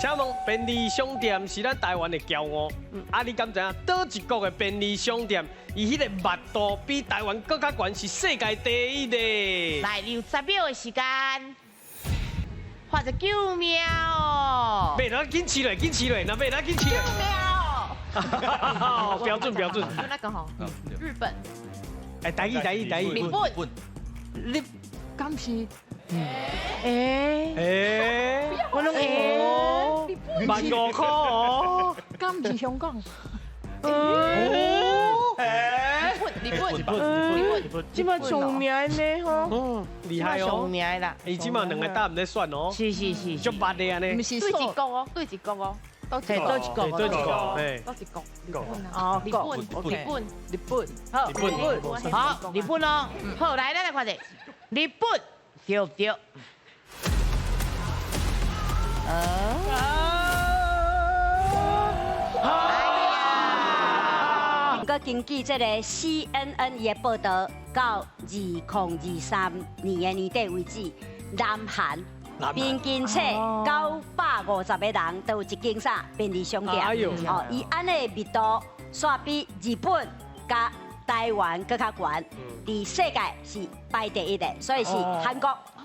請問便利商店是咱台灣的驕傲，啊，你敢知影佗一國的便利商店，伊彼个密度比台灣閣較懸，是世界第一的。來，你有10秒的時間，發一救命哦！袂，咱緊試落，緊試落，若袂咱緊試救命哦！落，標準標準。就那個吼，日本。哎，台語台語台語。日本。你敢是？欸，欸，我攏會。15,000塊哦。敢毋是香港？哦，日本，日本，日本，這馬上名的吼。哦，厲害哦。上名的啦。伊這馬兩个答毋咧選哦。是是是。足捌的按呢。毋是對一國哦，對一國哦。佗一國，佗一國，佗一國，嘿。佗一國。哦，日本，日本，日本，好，日本，好，日本哦。好，來，咱來看者，日本對毋對？啊！哎呀！閣根據這个 CNN 伊的報導，到2023年的年底為止，南韓平均冊950個人都有一間啥便利商店。哦，伊按呢密度，煞比日本佮台灣閣較懸，佇世界是排第一的，所以是韓國。